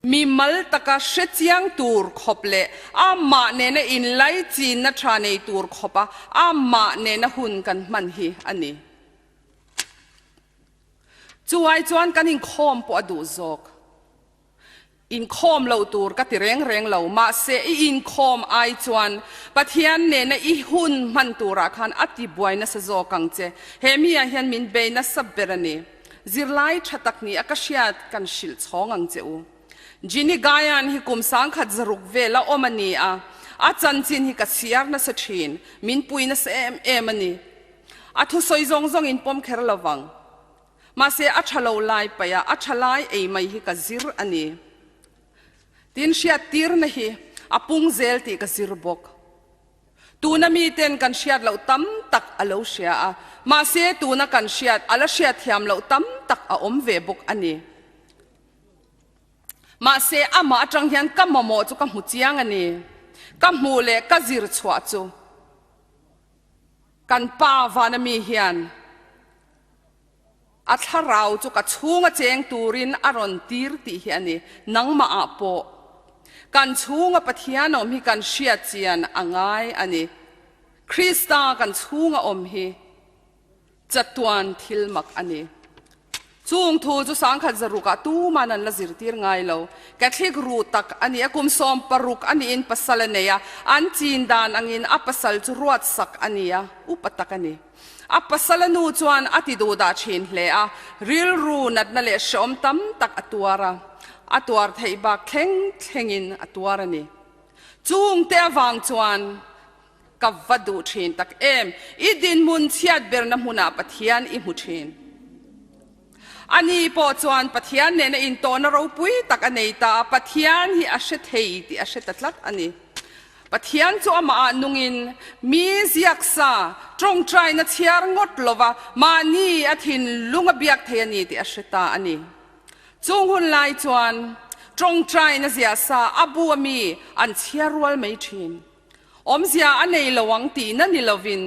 Mi mal taka hre chiang tur khawp leh amah nena inlaichinna tha nei tur khawpa amah nena hun kan hman hi a ni. Chu ai chuan kan inkhawm pawh a duh zawk. Inkhawm lo tur ka ti reng reng lo, mahse i inkhawm ai chuan Pathian nena i hun hman turah khan a ti buai nasa zawk ang che. He mi ah hian min bei nasa ber a ni. Zirlai tha tak ni a ka hriat kan hrilh chhawng ang che u. Ginny Gayan hi kum 1600 vel a awm a ni a, a chanchin hi ka chhiar nasa thin, min pui nasa em em a ni. A thusawi zawng zawng in pawm kher lo vang. Mahse a tha lo lai paih a, a tha lai ei mai hi ka zir a ni. Tin hriattirna hi a pung zel tih ka zir bawk. Tuna miten kan hriat loh tam tak a lo hria a, mahse tuna kan hriat a la hriat thiam loh tam tak a awm ve bawk a ni. Mahse amah atang hian ka mamawh chu ka hmu chiang a ni. Ka hmuh leh ka zir chhuah chu kan pa vana mi hian A thlarau chu ka chhunga cheng turin a rawn tir tih hi a ni. Nangmah ah pawh kan chhunga Pathian awm hi kan hriat chian a ngai a ni. Krista kan chhunga awm hi chatuan thil mak a ni. Chung thu chu 1600 ah tuman an la zirtir ngai lo. Catholic ruh tak a ni a, kum 16 a niin pasal a nei a, an chin dan angin a pasal chu ruatsak a ni a, upa tak a ni. A pasala nu chuan a ti duhdah thin hle a, rilru natna leh hreawm tam tak a tuar a, a tuar theih bak thleng thlengin a tuar a ni. Chungte avang chuan ka va duh thin tak em, i dinhmun chhiat berna hmunah Pathian i hmu thin. Ani pawh chuan Pathian nena intawhna ropui tak a nei ta a, Pathian hi a hre thei tih a hre ta tlat a ni. Pathian chu amah ah nungin mi ziaksa tawngtaina chhiar ngawt lova mahni a thinlung a biak thei a ni tih a hre ta a ni. Chung hun lai chuan tawngtaina ziahsa a bu a mi an chhiar rual mai thin. Awmzia a nei lo ang tihna ni lovin,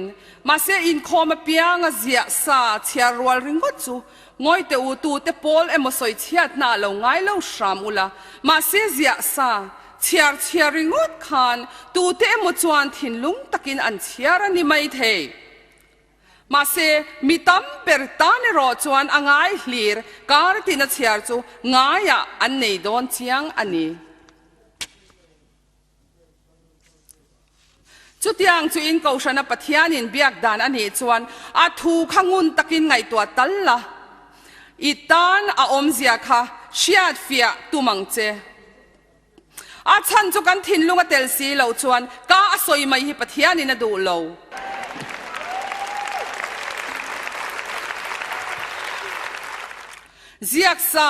mahse inkhawm apianga ziah sa chhiar rual ringawt chu ngawi teh u, tute pawl emaw sawi chhiatna a lo ngai lo hram ula, mahse ziah sa chhiar chhiar ringawt khan tute emaw chuan thinlung takin an chhiar a ni mai thei. Mahse, mi tam ber tan erawh chuan a ngai hlir kar tina chhiar chu ngaiah an nei dawn chiang a ni. Chutiang chu in Kohhrana Pathianin biak dan a nih chuan a thu kha ngun takin ngaihtuah tal la, i tan a awmzia kha hriat fiah tum ang che. A chhan chu kan thinlung a tel si loh chuan ka a sawi mai hi Pathianin a duh lo. Ziaksa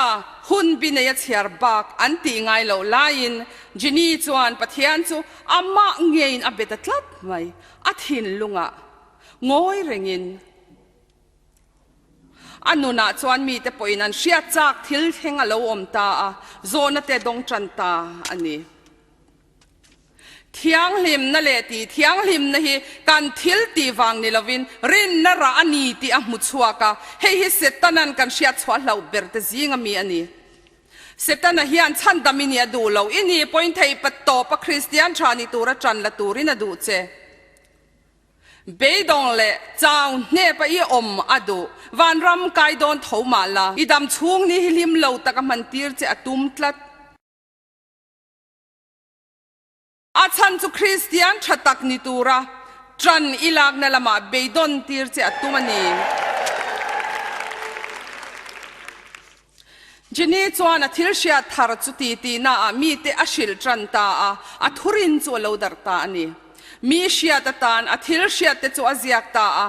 hun bi nei a chhiar bak an tih ngai loh laiin Ginny chuan Pathian chu amah ngeiin a be ta tlat mai. A thinlungah ngawi rengin a nunah chuan mite pawhin an hriat chak thil thleng a lo awm ta a, zawhna te dawng tan ta a ni. Thianghlimna leh tih thianghlimna hi kan thil tih vang ni lovin rinna rah a ni tih a hmu chhuak a, hei hi Setana'n kan hriat chhuah hlauh ber te zinga mi a ni. Setana hian chhandam i nih a duh lo, i ni pawhin theihpat tawpa Kristian tha ni tura tan la turin a duh che. Beidawng leh chau hnepa i awm a duh, vanram kai dawn tho mah la, i dam chhung ni hi hlim lo taka hman tir che a tum tlat. A chhan chu Kristian tha tak ni tura ṭan i lakna lamah beidawn tir che a tum a ni. Jenny chuan a thil hriat thar chu ti tihnaah mite a hrilh ṭan ta a, a thurin chu a lo darh ta a ni. Mi hriat atan a thil hriatte chu a ziak ta a.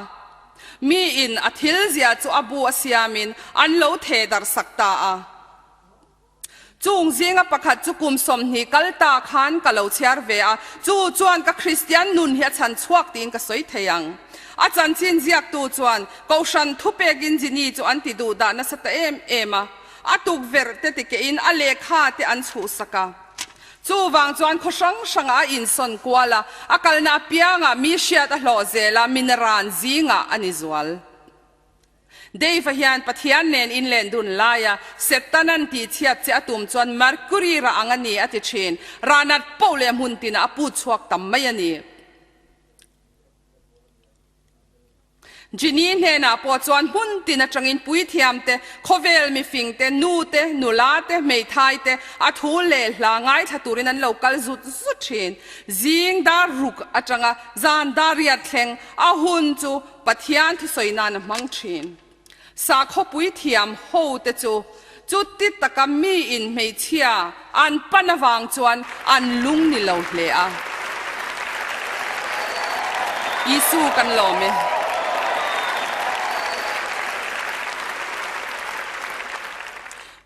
Miin a thil ziah chu a bu a siamin an lo theh darhsak ta a. Chung zinga pakhat chu kum 20 kal ta khan ka lo chhiar ve a, chu chuan ka Kristian nun hi a chhan chhuak tiin ka sawi thei ang. A chanchin ziaktu chuan Kohhran thupekin Jini chu an ti duh dah nasa ta em em a, a tukverh te tikehin a lehkha te an chhuhsak a. Chuvang chuan khaw hrang hrangah a insawn kual a, a kalna apiangah mi hriat a hlawh zel a, minaran zingah a ni zual. Dave-a hian Pathian nen inlen dun laia Setanan tihchhiat che a tum chuan Mercury rah ang a ni a ti thin. Rah nat poh leh hmun tinah a put chhuak tam mai a ni. Ginny hnenah pawh chuan hmun tin atangin puithiam te, khawvel mifing te, nu te, nula te, hmeithai te a thu leh hla ngaithla turin an lo kal zut zut thin. Zing dar ruk atanga zan dar riat thleng a hun chu Pathian thusawi nan a hmang thin. Sakhaw puithiam ho te chu chuti taka miin hmeichhia an pan avang chuan an lung ni lo hle a. Isu kan lawm e.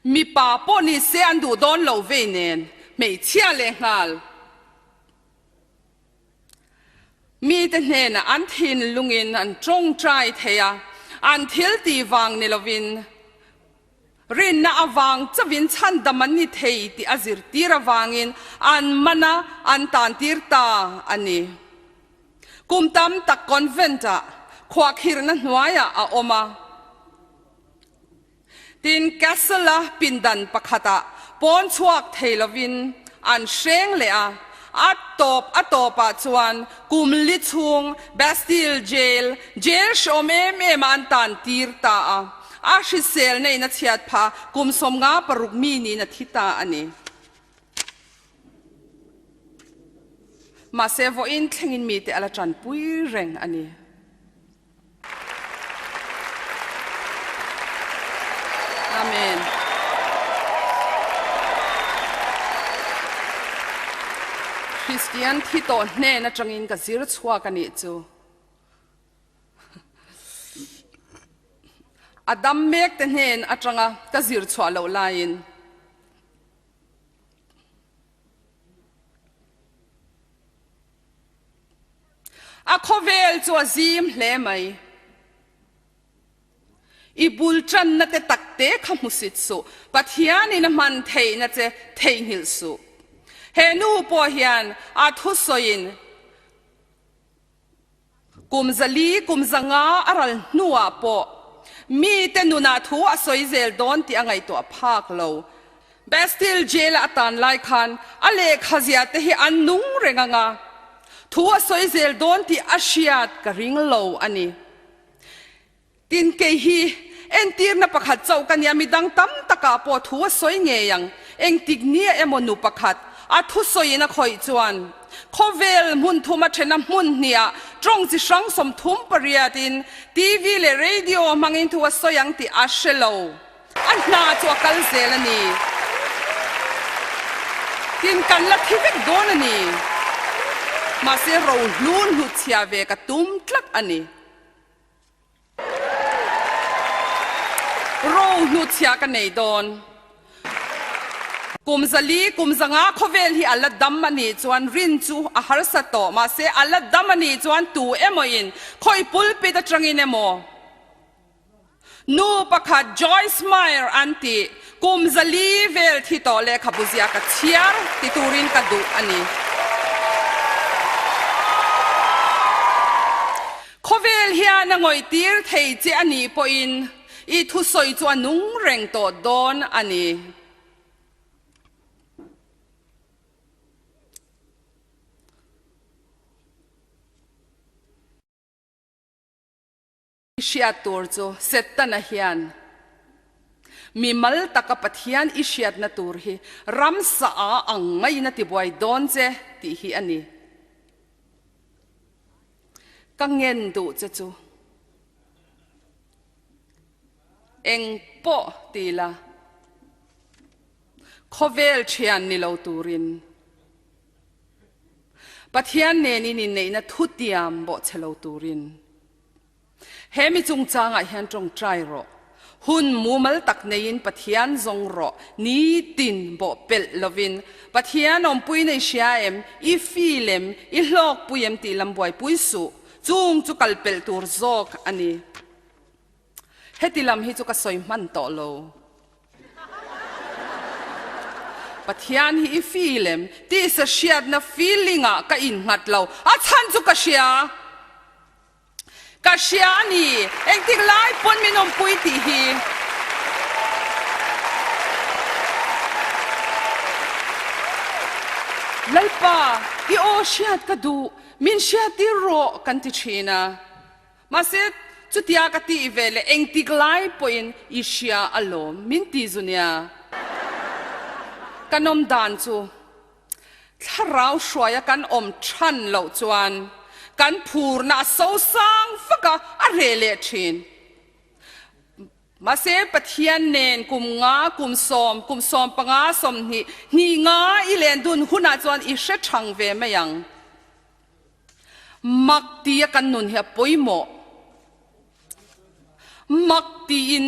Mipa pawh ni se an duh dawn lo vei nen hmeichhia lehnghal. Mite hnenah an thinlungin an tawngtai thei a, an thil tih vang ni lovin rinna avang chauhin chhandam an ni thei tih a zirtir avangin an man a, an tantir ta a ni. Kum tam tak convent-ah khuahkhirhna hnuaiah a awm a. Tin, Castle-a pindan pakhatah pawn chhuak thei lovin an hreng leh a, a tawp a tawpah chuan kum li chhung Bastille Jail, jail hreawm em em ah an tan tir ta a, a hriselna in a chhiat phah kum 56 mi niin a thi ta a ni. Mahse, vawiin thlengin mite a la tanpui reng a ni. Amen. Kristian thi tawh hnen atangin ka zir chhuak a nih chu. A dam mek te hnen atanga ka zir chhuah loh laiin A khawvel chu a zim hle mai. I bul tanna te takte kha hmusit suh, Pathianin a hman theihna che theihnghilh suh. He nu pawh hian a thusawiin Kum 400, kum 500 a ral hnuah pawh mite nunah thu a sawi zel dawn tih a ngaihtuah phak lo. Bastille Jail-a a tan lai khan a lehkha zia te hi an nung reng ang a, thu a sawi zel dawn tih a hriat ka ring lo a ni. Tin, kei hi entirna pakhat chauh ka nia, midang tam takah pawh thu a sawi ngei ang. Engtik nia emaw nu pakhat a thusawiin a khawih chuan khawvel hmun thuma thena hmun hniah tawng chi hrang 38 in TV leh radio hmangin thu a sawi ang tih a hre lo. A hna chu a kal zel a ni. Tin, kan la thi vek dawn a ni. Mahse, rohlun hnutchhiah ve ka tum tlat a ni. Ro hnuchhiah ka nei dawn. Kum 400, kum 500 khawvel hi a la dam a nih chuan rin chu a harsa tawh. Mahse, a la dam a nih chuan tu emaw in khawi pulpit atangin emaw nu pakhat Joyce Meyer an tih kum 400 vel thi tawh lehkhabu zia ka chhiar ti turin ka duh a ni. Khawvel hian a ngawihtir thei che a nih pawhin i thusawi chu a nung reng tawh dawn a ni. I hriat tur chu Setana hian mi mal taka Pathian i hriatna tur hi ramsa a ang maiin a tibuai dawn che tih hi a ni. Ka ngen duh che chu eng pawh ti la, khawvel thian ni lo turin Pathian nen in inneihna thutiam bawhchhe lo turin. He mi chungchangah hian tawngtai rawh. Hun mumal tak neiin Pathian zawng rawh. Nitin bawh pelh lovin Pathian awmpui nei hria em, i feel em, i hlawkpui em tih lam buaipui suh. Chung chu kal pelh tur zawk a ni. Heti lam hi chu ka sawi hman tawh lo. Pathian hi i feel em? Tisa hriatna feeling ah ka innghat lo. A chhan chu ka hria. Ka hria a ni, engtik lai pawn min awmpui tih hi. Lalpa, i aw hriat ka duh, min hriattir rawh kan ti thin a. Mahse, chutia ka tih ve leh engtik lai pawhin i hria alawm min ti zu nia. Kan awm dan chu Thlarau hruaia kan awm than loh chuan kan phurna a sosang vak a, a reh leh thin. Mahse, Pathian nen kum nga, kum sawm, kum 15, 20, hnih nga i len dun hunah chuan i hre thang ve mai ang. Mak tia kan nun hi a pawimawh. Mak tiin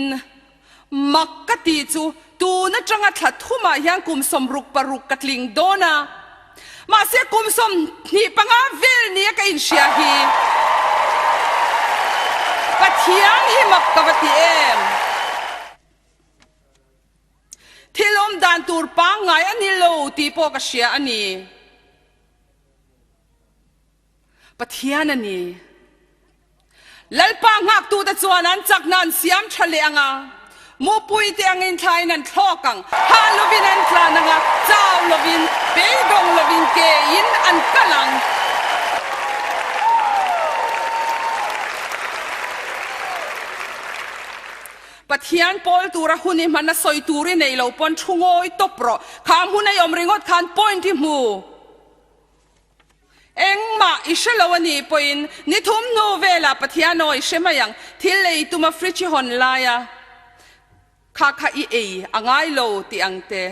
mak ka tih chu tun atanga thla thumah hian kum 66 ka tling dawn a, mahse kum 25 vel nia ka inhria hi Pathian hi mak ka va ti em? Thil awm dan tur pangngai a ni lo tih pawh ka hria a ni. Pathian a ni. Lalpa nghaktute chuan an chakna an siam tha leh ang a, mupuite angin thlain an thlawk ang, hah lovin an tlan ang a, chau lovin, beidawng lovin kein an kal ang. Pathian pawl tura hun i hman a sawi tur i nei lo pawn thu ngawi tawp rawh. Kha hmun a i awm ringawt khan point i hmu. Engmah i hre lo a nih pawhin ni thum hnu velah Pathian aw i hre mai ang. Thil ei tuma fridge i hawn laia kha kha i ei a ngai lo tih ang te.